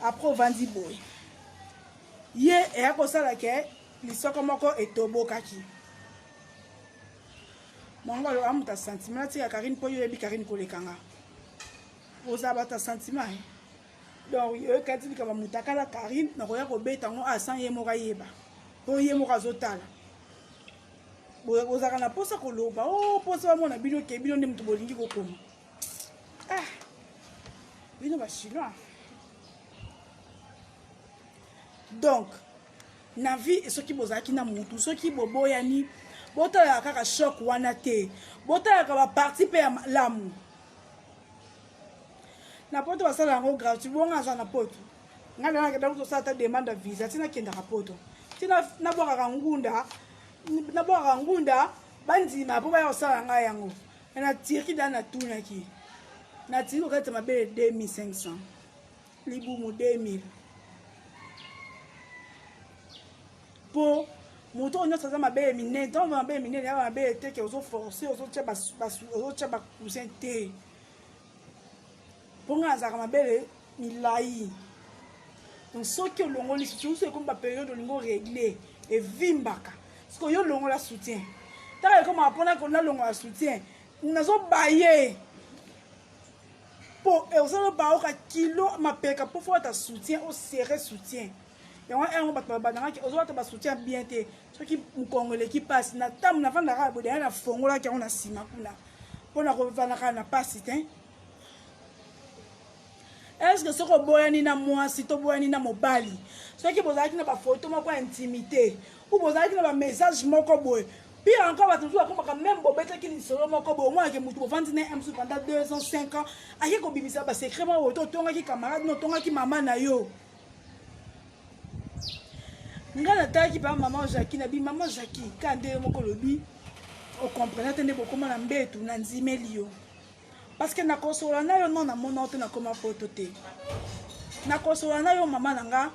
après ovandi boye, ye eya kosala ke lisoko moko etobokaki. Mongo alo amuta sentiment atika Karine mpo yo oyebi Karine koleka nga. Ozala bato ya sentiment eh. Donc oyokati likambo mutakala Karine nakoya kobeta yango asan ye moko ayeba mpo ye moko azotala. Bozalaka na mposa koloba o oh, mposa bamona bino ke bino nde moto bolingi kokoma. Ah, bino ba chinois. Donc na vie soki bozalaki na mutu, soki boboyani, botalaka kaka choc wana te, botalaka baparti mpe ya malamu. Na poto basala yango gratuit, bonga aza na poto. Ngai nakenda kosala ata demande ya visa, ti nakendaka poto, ti nabwakaka ngunda, nabwakaka ngunda bandima mpo baya kosala ngai yango. Na Turquie da natunaki, na Turquie kokatisa mabele 2500, libumu 2000, mpo moto oyo nyonso aza mabele minene. Ntango mabele minene yaka mabele te ke ozoforce, ozotya bacousin te, mpo ngai azalaka mabele milai. Donc soki olongoli soutien, soki ekomi baperiode olingi oregle, evimbaka. Soki oyo olongola soutien, ntango ekomaka mpona nalongola soutien, nazobaye mpo ozala baoka kilo mapeka, mpo fo ata soutien oserre soutien yango. Yango bato babandangaki ozolata basoutien bien te. Soki mokongo eleki mpasi na ntango nafandaka boye, deya nafongolaki yango na nsima kuna mpona kovandaka na mpasi te. Est-ce soki oboyani na mwasi to boyani na mobali, soki bozalaki na bafoto moko ya intimité ou bozalaki na bamessage moko boye, pire encore bato mosusu bakomaka meme bobetaki lisolo moko boye, omonake motu bovandi na ye mosusu pendant 2 ans, 5 ans, ake kobimisa basecret moko boye, to otongaki camarade no, otongaki mama na yo. Ngai natalaki pa mama Jackie, nabi mama Jackie ka nde yo moko olobi okomprena te nde bokóma na mbetu, na ndimeli yo parce que nakosola na yo non, namona yo te, nakoma poto te, nakosola na yo mama na nga,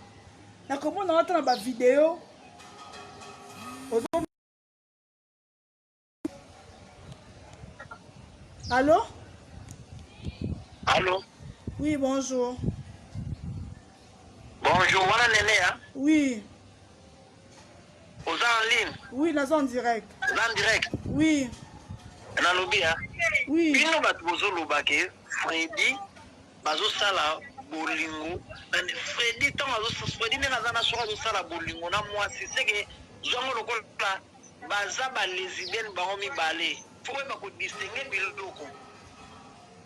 nakomona yo te na bavideo. Allô? Allô? Oui, bonjour. Bonjour, wana Nene, hein? Oui. Oza en ligne? Oui, naza en direct. Oza en direct? Oui. Nalobi, hein? Oui. Bino bato bozoloba ke Freddy bazosala bolingo. Freddy ntango Freddy ndenge aza na soki azosala bolingo na mwasi, seke zwango lokola baza ba lesbienne bango mibale. Fo boyeba kodistingue biloko,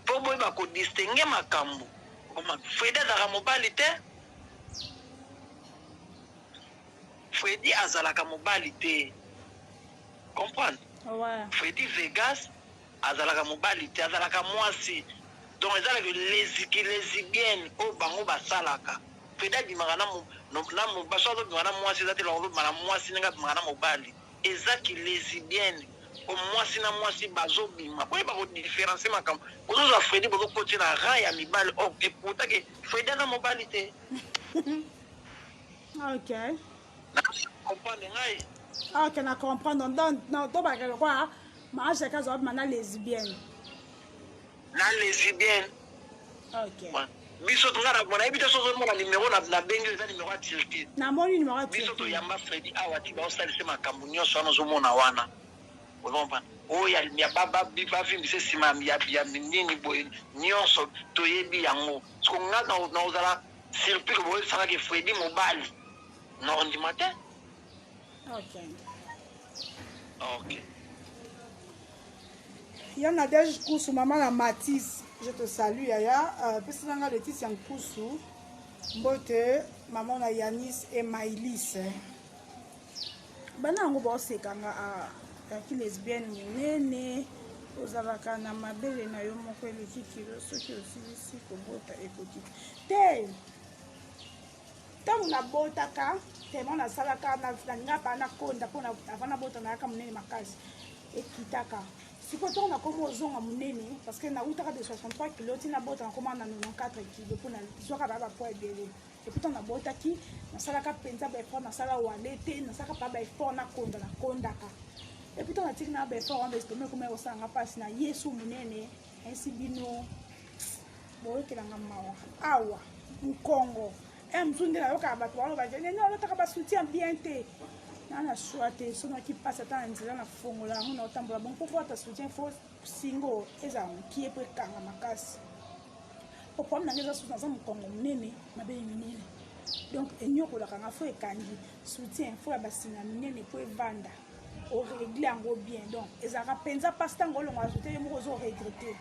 fo boyeba kodistingue makambo. Freddy azalaka mobali te, Freddy azalaka mobali te, comprendre? Ouais. Freddy Vegas azalaka mobali te, azalaka mwasi. Donc ezalaka lesbienne oyo bango basalaka. Freddy abimaka na so azobimaka na mwasi, eza te azobima na mwasi ndenge abimaka na mobali, eza ki lesbienne o mwasi na mwasi bazobima. Boyeba kodifferencie makambo. Bozozwa Freddy, bozokotie na rang ya mibali or et pourtant ke Freddy aza mobali te. Ok. Comprendre ngai? Ok, na comprendre. Donc tobaka lokola mama Jackie azobima na lesbienne. Na lesbienne. Ok. Biso nga nayebi te, soki ozomona numero nabengi, eza numero ya Turquie. Namoni numero ya Biso toyamba Freddy awa ti baosalisa makambo nyonso wana ozomona wana, ozomona oyo ya bavimbisa nsima ya nini boye nyonso, toyebi yango. Siko nga naozala surpris ke boyebisangaki Freddy mobali, na ondima te. Ok. Ok. Ya Nadège Nkusu, mama na Matisse, je te salue yaya. Pesi nanga Laetitia Nkusu mbote, mama na Yanis et Maïlis. Bana yango baosekanga yaki lesbienne monene, ozalaka na mabele na yo moko eleki kilo, soki osilisi kobota ekoki te. Ntango nabotaka tellement nasalaka nalinga pa nakonda mpo avant nabota nayaka monene makasi, ekitaka. Sikoyo ntango nakoma ozonga monene, parce que nautaka de 63 kilo ti nabota nakoma na 94 kilo, mpo nazwaka baya bapoids ebele. Et puis ntango nabotaki nasalaka mpenza baeffort, nasala wale te, nasalaka mpa baeffort, nakonda, nakondaka. Epuis ntango natiki na baeffort wana estomac ekomaki kosala nga mpasi na yesu monene ayesi bino boyokelanga mawa awa mokongo e mosusu nde nayokaka bato baloba nene olotaka basoutien bien te na na choix te so naki mpasi ata na nzela na fongola yango na otambola bongo mpo fo ata soutien fo singo ezala mokie mpo ekanga makasi po problème na ngai eza susu naza mokongo monene mabele minene donc enyokolaka nga fo ekangi soutien fo ya basinga minene mpo evanda oregle yango bien donc ezalaka mpenza mpasi ntango olongola soutien yo moko ozo regrete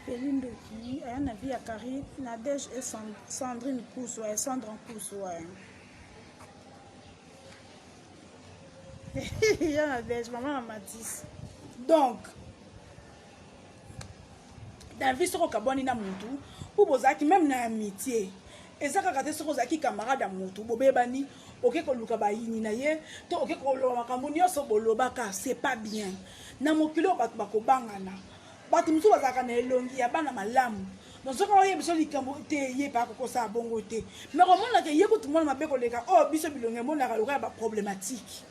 Feli Ndoki aya na vie ya Carine Nadège et Sandrine Kusu et Sandra Kusu ouais. ya Nadège maman na Matisse donc dans vie soki okabwani na mutu ou bozalaki meme na amitié eza kaka te soki ozalaki camarade ya mutu bobebani oke koluka bayini na ye to oke koloba makambo nyonso bolobaka c'est pas bien na mokili oyo bato bakobangana bato mosusu bazalaka na elongi ya bana malamu donc soki oye biso likambo te ye mpe akokosala bongo te mais komonaka ye kutu mwana mabe koleka oyo biso bilongi emonaka lokola baproblématique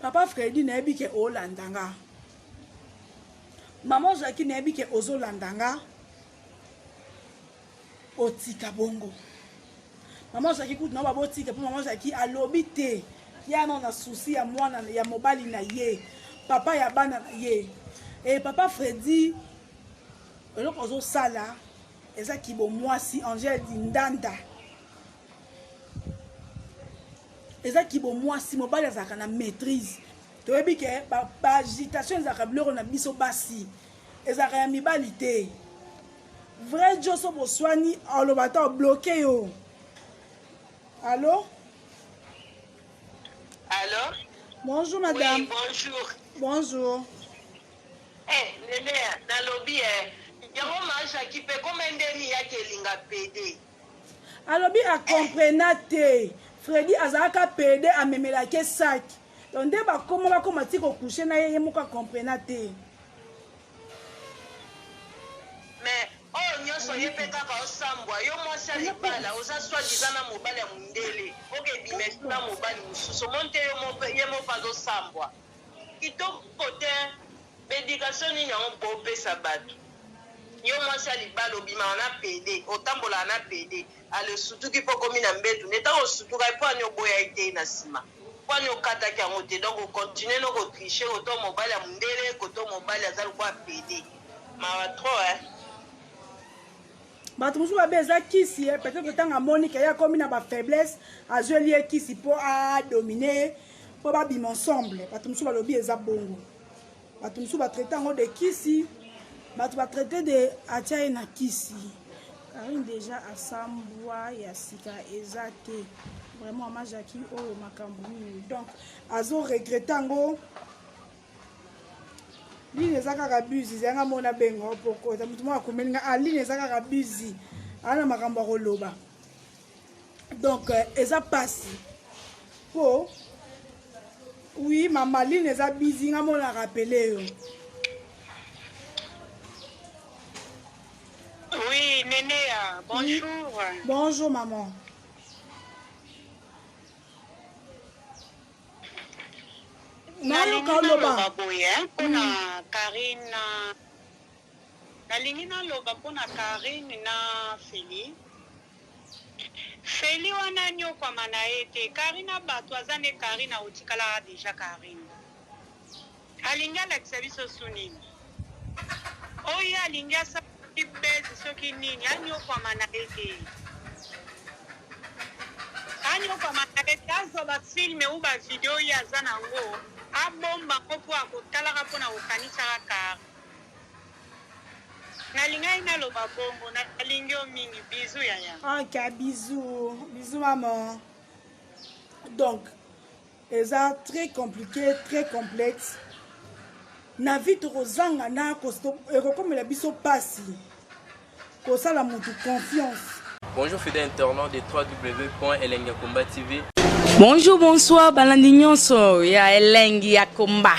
papa fredi nayebi ke olanda nga mama jacki nayebi ke ozolanda nga otika bongo mama jacki kutu na babotika mpo mama jacki alobi te ya nao na susi ya mwana ya mobali na ye papa ya bana na ye e papa fredi eloko ozosala eza kibomwasi angele dindanda eza kibomwasi mobali azalaka na maîtrise toyebi ke baagitation ba ezalaka biloko na biso basi ezalaka ya mibali te vrai joso boswani aloba ata obloke yo allo allo bonjour madame oui, bonjour bonjour eh nene nalobi eh yango majaki mpe koma ndeni yaki elinga pede Alobi a comprena te. Freddy azalaka pede amemelaki ye sac. Donc nde bakoma bakoma ti ko coucher na ye ye moko a comprena te. Mais oyo nionso ye pe kaka osambwa yo mwasi ya libala oza soit disant na mobali ya mundele oke bima esu na mobali mosusu omoni te ye moko azosambwa kitoko te Ba education nini yango bo pesa batu? Yo mwasi ya libala obimaka na pede, otambolaka na pede, ale osutuki pe okomi na mbetu nde tango osutukaki po ani oboyaki te ye na sima? Po ani okataki yango te? Donc o continuer no ko tricher koto mobali ya mundele koto mobali aza lokola pede. Mawa trop hein. Bato mosusu babe eza kisi eh, peut-être ntango amoni ke ye akomi na ba faiblesse azweli ye kisi po a dominer ye po babima ensemble. Bato mosusu balobi eza bongo. Bato mosusu batraite yango de kisi, bato batraite de atia ye na kisi. Karine deja asambwa ya sika eza te vraiment mama Jackie oyo makambo nini donc azo regrette yango line eza kaka busy zanga mona benga opokota moto moko akomeli nga aline ah, eza kaka busy aa na makambo ya koloba donc euh, eza pasi po oui mama line eza busy nga mona rappele yo Oui, Nénéa, bonjour. Oui. Bonjour, maman. Nayoka oloba boye mpona mm. Karine nalingi naloba mpona Karine na Feli Feli wana anyokwama na ye te Karine na bato aza nde Karine aotikalaka deja Karine alingi alakisa biso su nini oyo alingi asala buzz soki nini anyokwama na ye te anyokwama na ye te azwa bafilme ou bavideo ye aza na yango abomba yango mpo akotalaka mpo na kokanisaka kar nalingaki naloba bongo nalingi yo mingi bizu yaya ok bisous bisous maman donc eza très compliqué très complexe na vie tokozanga na ekokomela biso mpasi kosala motu confiance Bonjour fidèles internautes de www.elengiakomba TV. Bonjour, bonsoir, balandi nyonso ya elengi ya komba.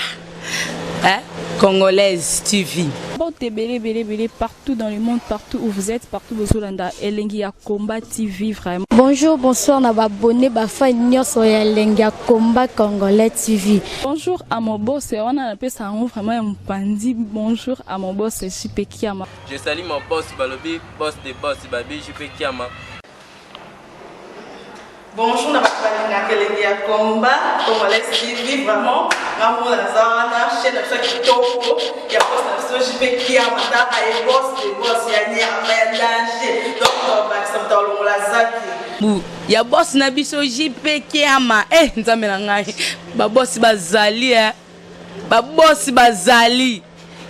Eh? Congolaise TV. Mbote ebele ebele ebele partout dans le monde, partout où vous êtes, partout bozolanda Elengi ya Combat TV vraiment. Bonjour, bonsoir na ba abonné ba fan nyonso ya Elengi ya Combat Congolais TV. Bonjour à mon boss, wana napesa yango vraiment ya mopanzi. Bonjour à mon boss JP Kiama. Je salue mon boss balobi boss de boss babi JP Kiama. Bonjour na bato balingaka elengi ya combat congolais TV vraiment nga moko naza wana chaîne na biso ya kitoko ya boss na biso JP Kiama taka ye boss de boss ya nyama ya danger donc bakisa moto alongola zaki Bu ya boss na biso JP Kiama eh nzambe na ngai ba boss bazali eh ba boss bazali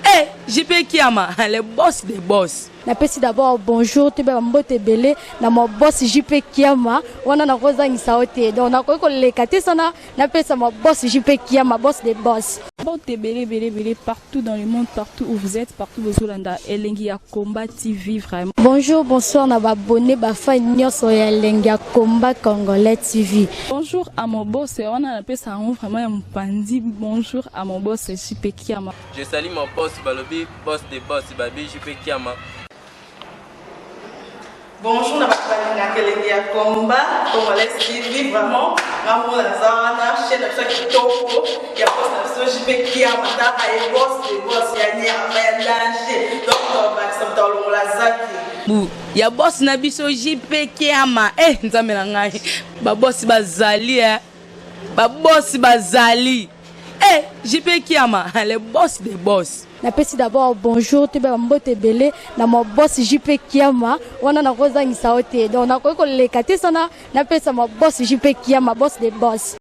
eh JP Kiama le boss des boss. Napesi d'abord bonjour toyeba ba mbote ebele na ma boss JP Kiama wana nakozangisa yo te donc nakoki koleka te sana napesa ma boss JP Kiama boss de boss. Mbote ebele ebele ebele partout dans le monde, partout où vous êtes, partout bozolanda Elengi ya Combat TV vraiment. Bonjour, bonsoir na ba abonné ba fan nyonso ya Elengi ya Combat Congolais TV. Bonjour à mon boss, wana napesa yango vraiment ya mopanzi. Bonjour à mon boss JP Kiama. Je salue mon boss balobi boss de boss babi JP Kiama. Bonjour na bato balingaka elengi ya combat congolais TV vraiment nga moko naza wana chaîne na biso ya kitoko ya boss na biso JP Kiama taka ye boss de boss ya nyama ya danger donc bakisa moto alongola zaki Bu ya boss na biso JP Kiama eh nzambe na ngai ba boss bazali eh ba boss bazali eh JP Kiama le boss des boss. Napesi d'abord bonjour toyeba ba mbote ebele na ma boss JP Kiama wana nakozangisa yo te donc nakoki koleka te sana napesa ma boss JP Kiama boss de boss.